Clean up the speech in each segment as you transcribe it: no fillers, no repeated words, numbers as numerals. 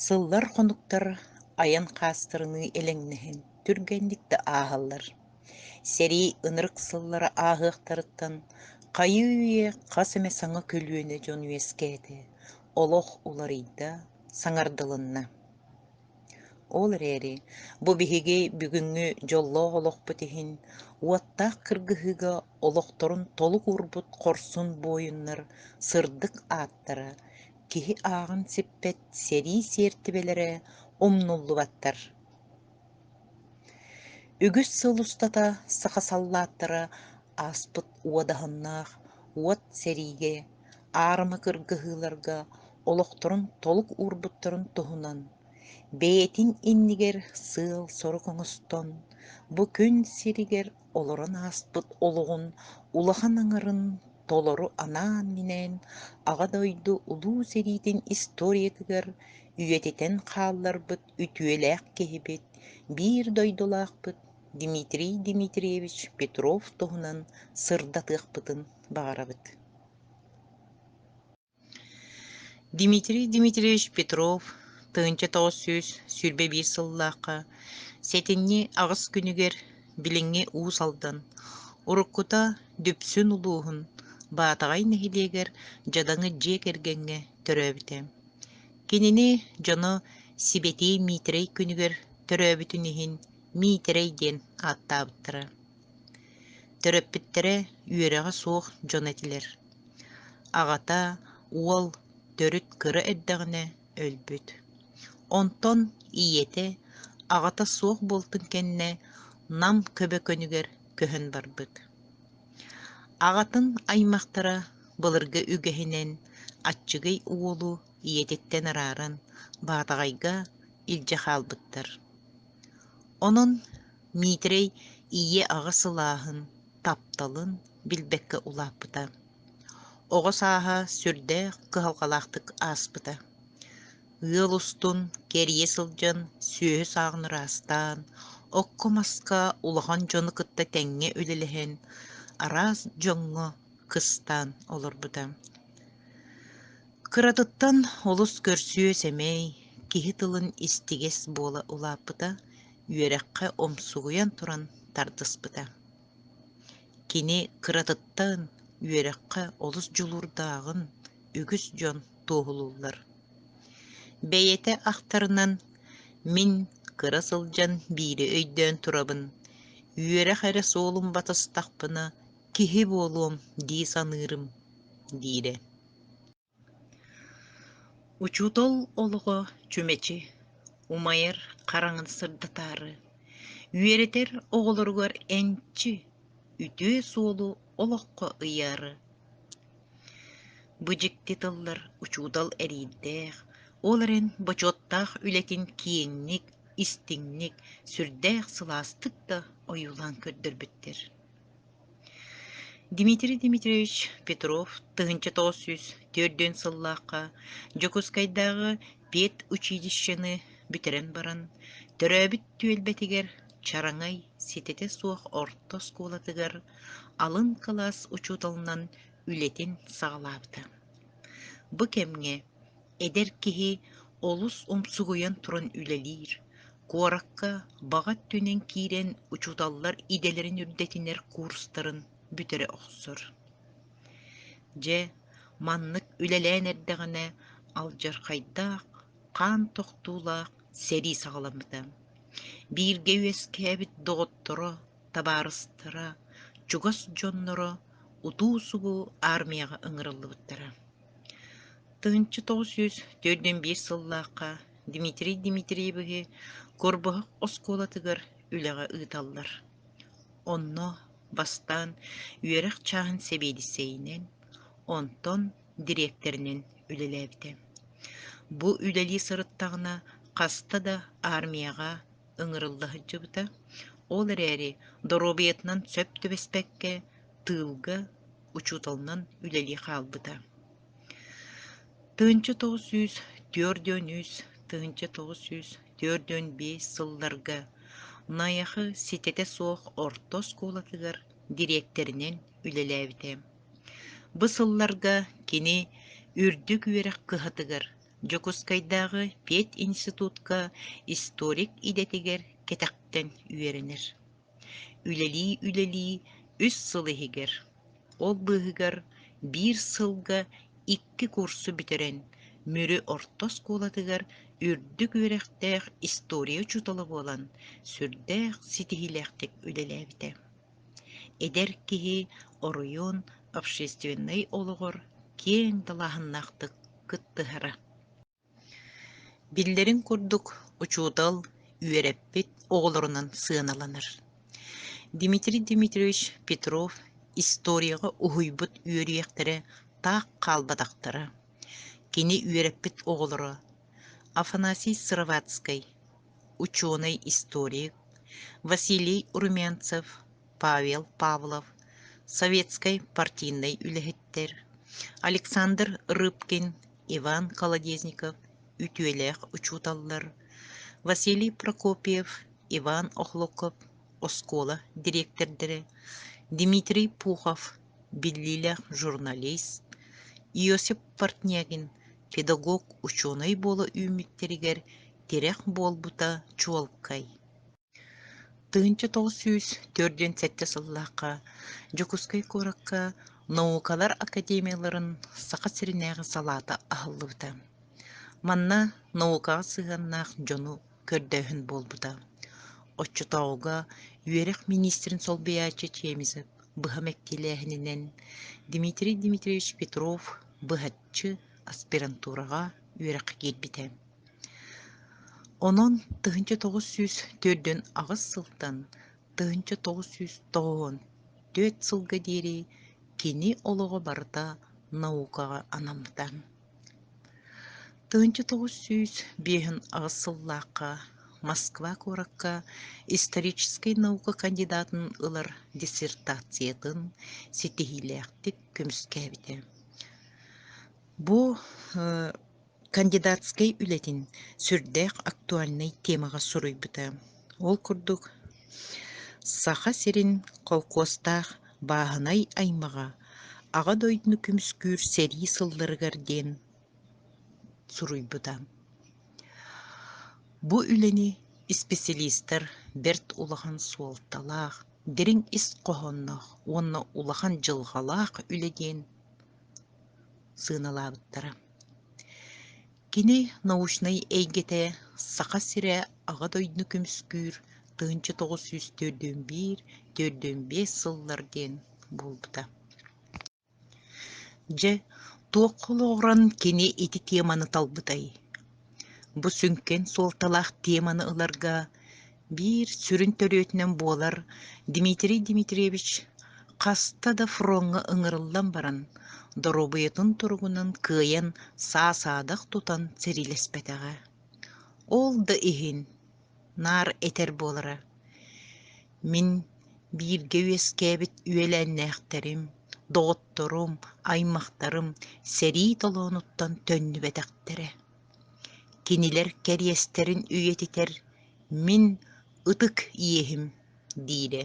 Сыллар-хонуктар айан хаастарыныы элэҥнэһэн түргэнник да ааһаллар. Сэрии ынырык сыллара ааһыахтарыттан хайыы-үйэ хас эмэ саҥа көлүөнэ дьон үөскээтэ, олох уларыйда, саҥардылынна. Ол эрээри бу биһиги бүгүҥҥү дьоллоох олохпут иһин уоттаах кыргыһыыга олохторун толук уурбут хорсун буойуннар сырдык ааттара, киһи ааҕан сиппэт сэрии сиэртибэлэрэ умнуллубаттар. Үгүс сыл устата саха саллааттара ааспыт уодаһыннаах уот сэриигэ, аарыма кыргыһыыларга олохторун толук уурбуттарын туһунан бэйэтин иннигэр сыал-сорук оҥостон, бу күн сиригэр олорон ааспыт олоҕун улахан аҥарын толору анаан-минээн Аҕа дойду Улуу сэриитин историятыгар үйэтитэн хаалларбыт үтүөлээх киһибит, биир дойдулаахпыт Дмитрий Дмитриевич Петров туһунан сырдатыахпытын баҕарабыт. Дмитрий Дмитриевич Петров 1921 сыллаахха сэтинньи аҕыс күнүгэр билиҥҥи Уус Алдан, уруккута Дүпсүн улууһун Баатаҕай нэһилиэгэр дьадаҥы дьиэ кэргэҥҥэ төрөөбүтэ. Кинини дьоно Сибэтиэй Миитэрэй күнүгэр төрөөбүтүн иһин Миитэрэй диэн ааттаабыттара. Төрөппүттэрэ үөрэҕэ суох дьон этилэр. Аҕата уол төрүт кыра эрдэҕинэ өлбүт. Онтон ийэтэ аҕата суох буолтун кэннэ Нам Көбөкөнүгэр көһөн барбыт. Аҕатын аймахтара былыргы үгэһинэн аччыгый уолу ийэтиттэн арааран Баатаҕайга илдьэ хаалбыттар. Онон Миитэрэй ийэ-аҕа сылааһын, тапталын билбэккэ улааппыта. Оҕо сааһа сүрдээх кыһалҕалаахтык ааспыта. Ыал устун кэрийэ сылдьан сүөһү сааҕын ыраастаан, окко-маска улахан дьону кытта тэҥҥэ үлэлэһэн, араас дьоҥҥо кыстаан олорбута. Кыратыттан олус көрсүө-сэмэй, киһи тылын истигэс буола улааппыта, үөрэххэ умсугуйан туран тардыспыта. Кини кыратыттан үөрэххэ олус дьулуурдааҕын үгүс дьон туоһулууллар. Бэйэтэ ахтарынан, мин кыра сылдьан биири өйдөөн турабын, үөрэх эрэ суолун батыстахпына киһи буолуом дии саныырым диирэ. Учуутал олоҕо чүмэчи, умайар хараҥын сырдатаары, үөрэтэр оҕолоругар энчи, үтүө суолу олоххо ыйаары. Бу дьикти тыллар учуутал эриирдээх, ол эрэн бочуоттаах үлэтин киэҥник, истиҥник, сүрдээх сылаастык да ойуулаан көрдөрбүттэр. Дмитрий Дмитриевич Петров 1904 сыллаахха Дьокуускайдааҕы педучилищены бүтэрэн баран, төрөөбүт түөлбэтигэр Чараҥай ситэтэ суох орто оскуолатыгар алын кылаас учууталынан үлэтин саҕалаабыта. Бу кэмҥэ эдэр киһи олус умсугуйан туран үлэлиир, куоракка баҕа өттүнэн киирэн учууталлар идэлэрин үрдэтинэр курстарын бүтэрэ охсор. Дьэ, маннык үлэлээн эрдэҕинэ алдьархайдаах, хаан тохтуулаах сэрии саҕаламмыта. Бииргэ үөскээбит доҕотторо, табаарыстара, чугас дьонноро утуу-субуу армияҕа ыҥырыллыбыттара. 1941 сыллаахха Дмитрий Дмитриевиһы Курбуһах оскуолатыгар үлэҕэ ыыталлар. Онно бастаан үөрэх чааһын сэбиэдиссэйинэн, онтон дириэктэринэн үлэлээбитэ. Бу үлэлии сырыттаҕына хаста да армияҕа ыҥырылла сылдьыбыта, ол эрээри доруобуйатынан сөп түбэспэккэ тыылга учууталынан үлэлии хаалбыта. 1943, 1945 сылларга Найахы ситэтэ суох орто оскуолатыгар дириэктэринэн үлэлээбитэ. Бу сылларга кини үрдүк үөрэх кыһатыгар Дьокуускайдааҕы пединститутка историк идэтигэр кэтэхтэн үөрэнэр. Үлэлии-үлэлии үс сыл иһигэр, ол быыһыгар биир сылга икки курсу бүтэрэн, Мүрү орто оскуолатыгар үрдүк үөрэхтээх история учуутала буолан, сүрдээх ситиһиилээхтик үлэлээбитэ. Эдэр киһи оройуон общественнай олоҕор киэҥ далааһыннаахтык кыттыһара. Биллэрин курдук, учуутал үөрэппит оҕолорунан сыаналанар. Дмитрий Дмитриевич Петров историяҕа уһуйбут үөрүйэхтэрэ таах хаалбатахтара. Кини үөрэппит оҕолоро Афанасий Сыроватскай, учуонай-историк, Василий Румянцев, Павел Павлов, советскай партийнай үлэһиттэр, Александр Рыбкин, Иван Колодезников үтүөлээх учууталлар, Василий Прокопьев, Иван Охлопков оскуола дириэктэрдэрэ, Дмитрий Пухов биллиилээх журналист, Иосиф Портнягин педагог-учуонай буола үүммүттэригэр тирэх буолбута чуолкай. 1947 сыллаахха Дьокуускай куоракка Наукалар академияларын Саха сиринээҕи салаата аһыллыбыта. Манна наукаҕа сыһыаннаах дьону көрдөөһүн буолбута. Оччотооҕуга үөрэх миниистирин солбуйааччы Чемезов быһа мэктиэлээһининэн Дмитрий Дмитриевич Петров быһаччы аспирантураҕа үөрэххэ киирбитэ. Онон 1948 сылтан 1994 сылга диэри кини олоҕо барыта наукаҕа анаммыта. 1958 сыллаахха Москва куоракка историческай наука кандидатын ылар диссертациятын ситиһиилээхтик көмүскээбитэ. Бу Кандидатскай үлэтин сүрдээх актуальнай темаҕа суруйбута. Ол курдук, Саха сирин холкуостаах бааһынай аймаҕа Аҕа дойдуну көмүскүүр сэрии сылларыгар диэн суруйбута. Бу үлэни исписэлиистэр бэрт улахан суолталаах, дириҥ ис хоһоонноох уонна улахан дьылҕалаах үлэ диэн сыаналаабыттара. Кини научнай эйгэтэ Саха сирэ Аҕа дойдуну көмүскүүр 1941-45 сыллар диэн буолбута. Дьэ, туохха олоҕуран кини ити теманы талбытай? Бу сүҥкэн суолталаах теманы ыларга биир сүрүн төрүөтүнэн буолар Дмитрий Дмитриевич хаста да фроҥҥа ыҥырыллан баран, доруобуйатын туругунан кыайан саа-саадах тутан сэриилэспэтэҕэ. Ол да иһин наар этэр буолара: «Мин бииргэ үөскээбит үөлээннээхтэрим, доҕотторум, аймахтарым сэрии толоонуттан төннүбэтэхтэрэ. Кинилэр кэриэстэрин үйэтитэр мин ытык иэһим» диирэ.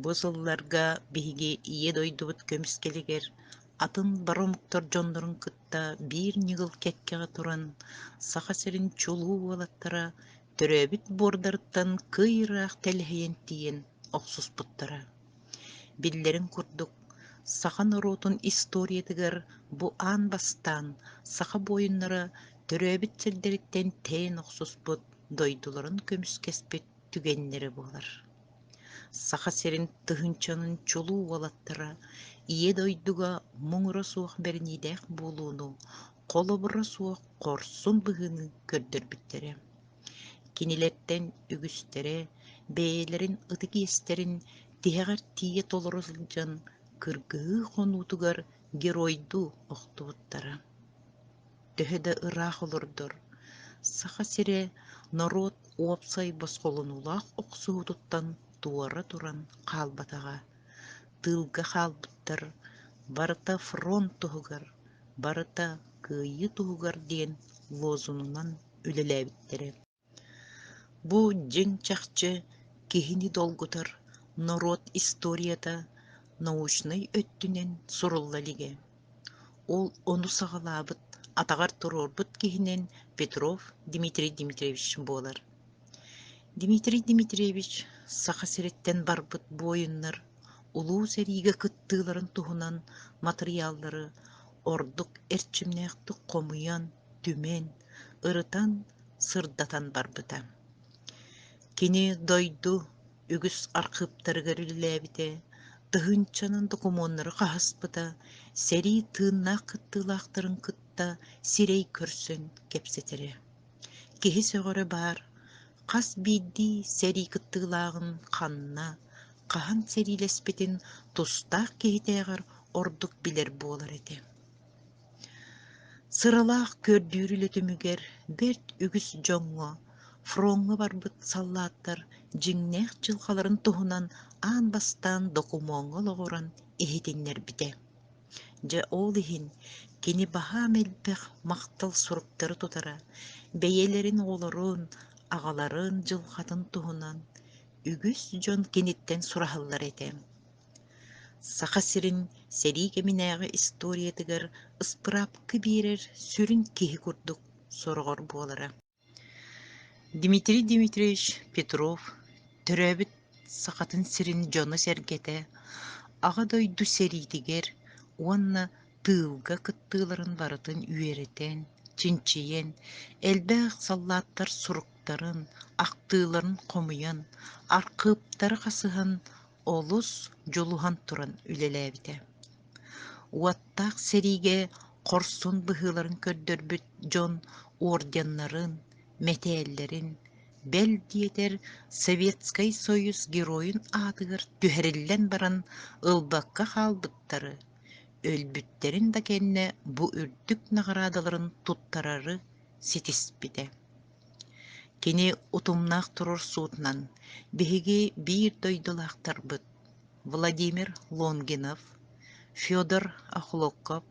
Бу сылларга биһиги Ийэ дойдубут көмүскэлигэр атын бары омуктар дьоннорун кытта биир ньыгыл кэккэҕэ туран, Саха сирин чулуу уолаттара төрөөбүт буордарыттан кый ыраах тэлэһийэн тиийэн охсуспуттара. Биллэрин курдук, саха норуотун историятыгар бу аан бастаан саха буойуннара төрөөбүт сирдэриттэн тэйэн охсуспут, дойдуларын көмүскэспит түгэннэрэ буолар. Саха сирин тыһыынчанан чулуу уолаттара Ийэ дойдуга муҥура суох бэриниилээх буолууну, холобура суох хорсун быһыыны көрдөрбүттэрэ. Кинилэртэн үгүстэрэ бэйэлэрин ытык иэстэрин тиһэҕэр тиийэ толоро сылдьан кыргыһыы хонуутугар геройдуу охтубуттара. Төһө да ыраах олордор, Саха сирэ норуот уопсай босхолонуулаах охсуһуутуттан туора туран хаалбатаҕа. Тыылга хаалбыттар «Барыта фронт туһугар, барыта кыайыы туһугар» диэн лозунунан үлэлээбиттэрэ. Бу дьиҥ-чахчы киһини долгутар норуот историята научнай өттүнэн сурулла илигэ. Ол ону саҕалаабыт атаҕар туруорбут киһинэн Петров Дмитрий Дмитриевич буолар. Дмитрий Дмитриевич Саха сириттэн барбыт буойуннар Улуу сэриигэ кыттыыларын туһунан матырыйааллары ордук эрчимнээхтик хомуйан, түмэн, ырытан, сырдатан барбыта. Кини дойду үгүс архыыптарыгар үлэлээбитэ, тыһыынчанан докумуоннары хаһыспыта, сэрии тыыннаах кыттыылаахтарын кытта сирэй көрсөн кэпсэтэрэ. Киһи сөҕөрө баар, хас биирдии сэрии кыттыылааҕын ханна, хаһан сэриилэспитин тустаах киһитээҕэр ордук билэр буолар этэ. Сыралаах көрдүүр үлэ түмүгэр бэрт үгүс дьоҥҥо фроҥҥа барбыт саллааттар дьиҥнээх дьылҕаларын туһунан аан бастаан докумуоҥҥа олоҕуран иһитиннэрбитэ. Дьэ ол иһин кини баһаам элбэх махтал суруктары тутара, бэйэлэрин оҕолорун, аҕаларын дьылҕатын туһунан үгүс дьон киниттэн сураһаллар этэ. Саха сирин сэрии кэминээҕи историятыгар ыспыраапка биэрэр сүрүн киһи курдук сороҕор буолара. Дмитрий Дмитриевич Петров төрөөбүт Сахатын сирин дьоно-сэргэтэ Аҕа дойду сэриитигэр уонна тыылга кыттыыларын барытын үөрэтэн, чинчийэн, элбэх саллааттар суруктарын, ахтыыларын хомуйан, архыыптары хасыһан олус дьулуһан туран үлэлээбитэ. Уоттаах сэриигэ хорсун быһыыларын көрдөрбүт дьон орденнарын, мэтээллэрин, бэл диэтэр Советскай Союз Геройун аатыгар түһэриллэн баран ылбакка хаалбыттары, өлбүттэрин да кэннэ бу үрдүк наҕараадаларын туттарары ситиспитэ. Кини утумнаах туруорсуутунан биһиги биир дойдулаахтарбыт Владимир Лонгинов, Федор Охлопков,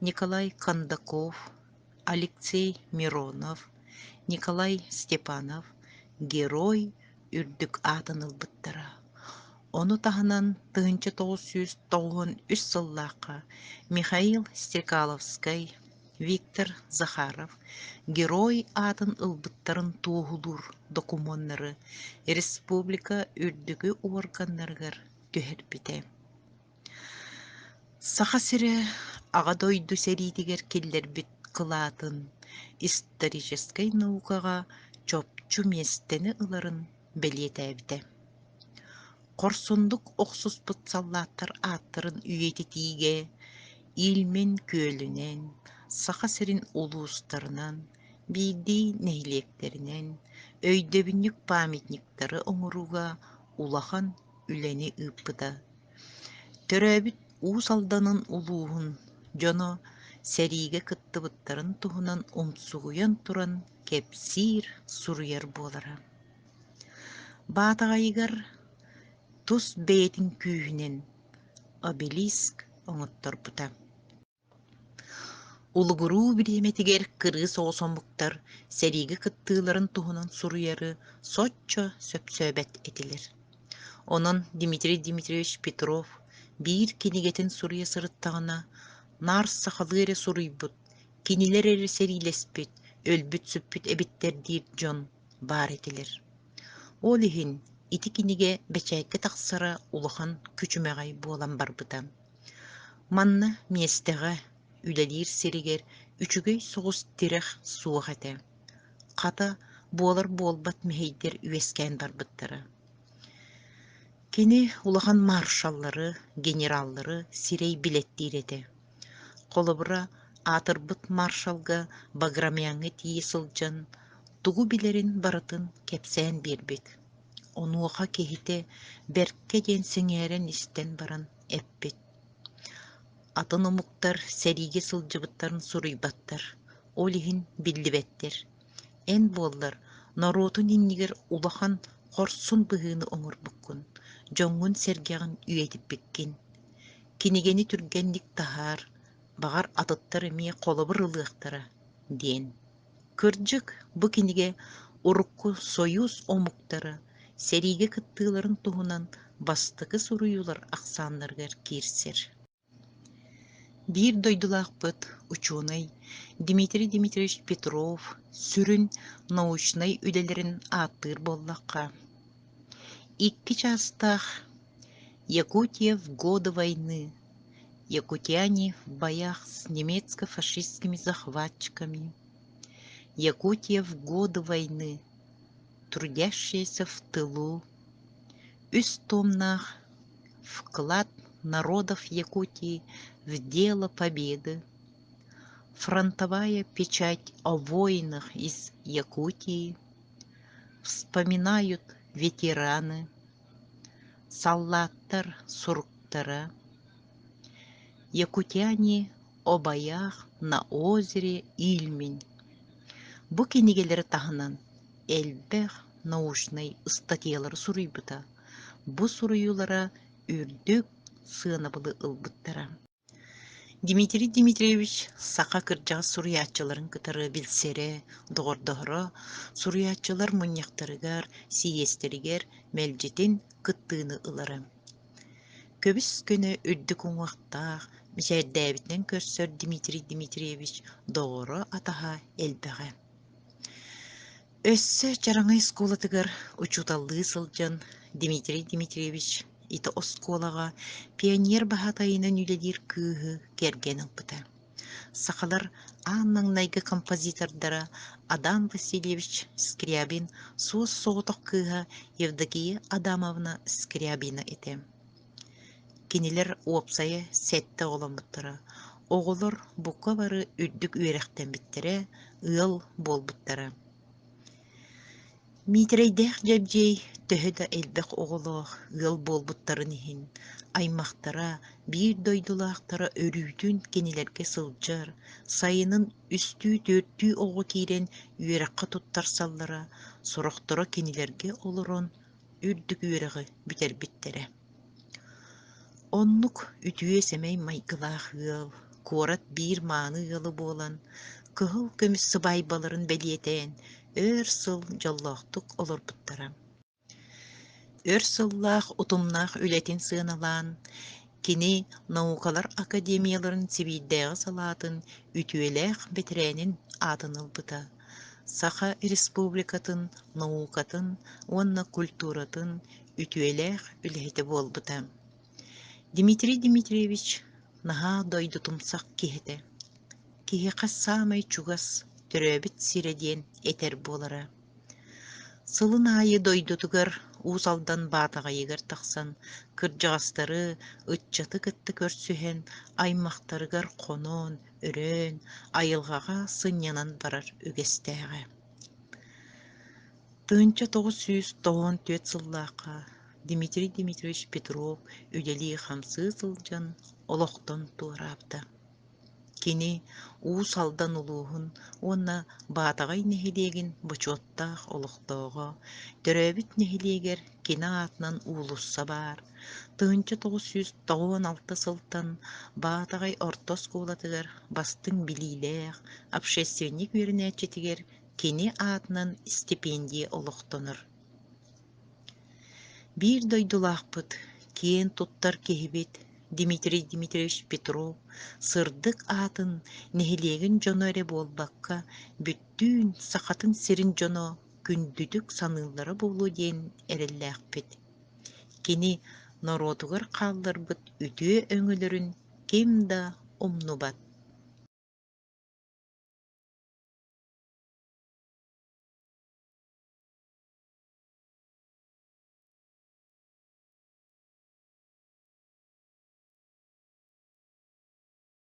Николай Кондаков, Алексей Миронов, Николай Степанов Герой үрдүк аатын ылбыттара. Ону таһынан 1993 сыллаахха Михаил Стрекаловскай, Виктор Захаров Герой аатын ылбыттарын туоһулуур докумуоннары республика үрдүкү уорганнарыгар түһэрбитэ. Саха сирэ Аҕа дойду сэриитигэр киллэрбит кылаатын историческай наукаҕа чопчу миэстэни ыларын бэлиэтээбитэ. Хорсуннук охсуспут саллааттар ааттарын үйэтитиигэ Ильмень күөлүнэн, Саха сирин улуустарынан, биирдии нэһилиэктэринэн өйдөбүнньүк памятниктары оҥорууга улахан үлэни ыыппыта. Төрөөбүт Уус Алданын улууһун дьоно сэриигэ кыттыбыттарын туһунан умсугуйан туран кэпсиир, суруйар буолара. Баатаҕайыгар тус бэйэтин күүһүнэн обелиск оҥотторбута. Улугуруу бириэмэтигэр кырыы соҕус омуктар сэриигэ кыттыыларын туһунан суруйары соччо сөпсөөбөт этилэр. Онон Дмитрий Дмитриевич Петров биир кинигэтин суруйа сырыттаҕына, наар сахалыы эрэ суруйбут, кинилэр эрэ сэриилэспит, өлбүт-сүппүт эбиттэр диир дьон баар этилэр. Ол иһин ити кинигэ бэчээккэ тахсара улахан күчүмэҕэй буолан барбыта. Манна миэстэҕэ, үлэлиир сиригэр үчүгэй соҕус тирэх суох этэ. Хата, буолар-буолбат мэһэйдэр үөскээн барбыттара. Кини улахан маршаллары, генераллары сирэй билэттиир этэ. Холобура, аатырбыт маршалга Баграмяҥҥа тиийэ сылдьан, тугу билэрин барытын кэпсээн биэрбит. Онуоха киһитэ бэркэ диэн сэҥээрэн истэн баран эппит: «Атын омуктар сэриигэ сылдьыбыттарын суруйбаттар, ол иһин биллибэттэр. Эн буоллар норуотун иннигэр улахан хорсун быһыыны оҥорбуккун, дьоҥҥун-сэргэҕин үйэтиппиккин. Кинигэни түргэнник таһаар, баҕар атыттар эмиэ холобур ылыахтара» диэн. Кырдьык, бу кинигэ урукку Союз омуктара сэриигэ кыттыыларын туһунан бастакы суруйуулар ахсааннарыгар киирсэр. Биир дойдулаахпыт учуонай Дмитрий Дмитриевич Петров сүрүн научнай үлэлэрин ааттыыр буоллахха, икки чаастаах «Якутия в годы войны. Якутяне в боях с немецко-фашистскими захватчиками», «Якутия в годы войны. Трудящиеся в тылу», үс томнаах «Вклад народов Якутии в дело Победы», «Фронтовая печать о воинах из Якутии», «Вспоминают ветераны», «Саллааттар суруктара», «Якутяне о боях на озере Ильмень». Бу кинигэлэри таһынан элбэх научнай ыстатыйалары суруйбута. Бу суруйуулара үрдүк сыанабылы ылбыттара. Дмитрий Дмитриевич саха кырдьаҕас суруйааччыларын кытары билсэрэ, доҕордоһоро, суруйааччылар мунньахтарыгар, сийиэстэригэр мэлдьитин кыттыыны ылара. Көбүс-көнө үрдүк уҥуохтаах, мичээрдээбитинэн көрсөр Дмитрий Дмитриевич доҕоро-атаһа элбэҕэ. Өссө Чараҥай оскуолатыгар учууталлыы сылдьан Дмитрий Дмитриевич ити оскуолаҕа пионер баһаатайынан үлэлиир кыыһы кэргэн ылбыта. Сахалар аан маҥнайгы композитордара Адам Васильевич Скрябин суос-соҕотох кыыһа Евдокия Адамовна Скрябина этэ. Кинилэр уопсайа сэттэ оҕоломмуттара, оҕолор бука бары үрдүк үөрэхтэммиттэрэ, ыал буолбуттара. Миитэрэйдээх Дьэбдьиэй төһө да элбэх оҕолоох ыал буолбуттарын иһин, аймахтара, биир дойдулаахтара өрүүтүн кинилэргэ сылдьар, сайынын үстүү-түөртүү оҕо киирэн үөрэххэ туттарсаллара, сорохторо кинилэргэ олорон үрдүк үөрэҕи бүтэрбиттэрэ. Оннук үтүө-сэмэй майгылаах ыал, куорат биир мааны ыала буолан, кыһыл көмүс сыбаайбаларын бэлиэтээн, өр сыл дьоллоохтук олорбуттара. Өр сыллаах утумнаах үлэтин сыаналаан, кини Наукалар академияларын Сибиирдээҕи салаатын үтүөлээх бэтэрээнин аатын ылбыта. Саха Республикатын наукатын уонна культуратын үтүөлээх үлэһитэ буолбута. Дмитрий Дмитриевич наһаа дойдутумсах киһи этэ. Киһиэхэ саамай чугас, төрөөбүт сирэ диэн этэр буолара. Сылын аайы дойдутугар Уус Алдан Баатаҕайыгар тахсан, кырдьаҕастары, ыччаты кытта көрсүһэн, аймахтарыгар хонон, өрөөн, айылҕаҕа сынньанан барар үгэстээҕэ. 1994 сыллаахха Дмитрий Дмитриевич Петров үлэлии-хамсыы сылдьан олохтон туораабыта. Кини Уус Алдан улууһун уонна Баатаҕай нэһилиэгин бочуоттаах олохтооҕо, төрөөбүт нэһилиэгэр кини аатынан уулусса баар, 1996 сылтан Баатаҕай орто оскуолатыгар бастыҥ билиилээх общественник үөрэнээччитигэр кини аатынан стипендия олохтонор. Биир дойдулаахпыт, киэн туттар киһибит Дмитрий Дмитриевич Петров сырдык аатын нэһилиэгин дьоно эрэ буолбакка, бүттүүн Сахатын сирин дьоно күндүтүк саныыллара буолуо диэн эрэллээхпит. Кини норуотугар хаалларбыт үтүө өҥөлөрүн ким да умнубат.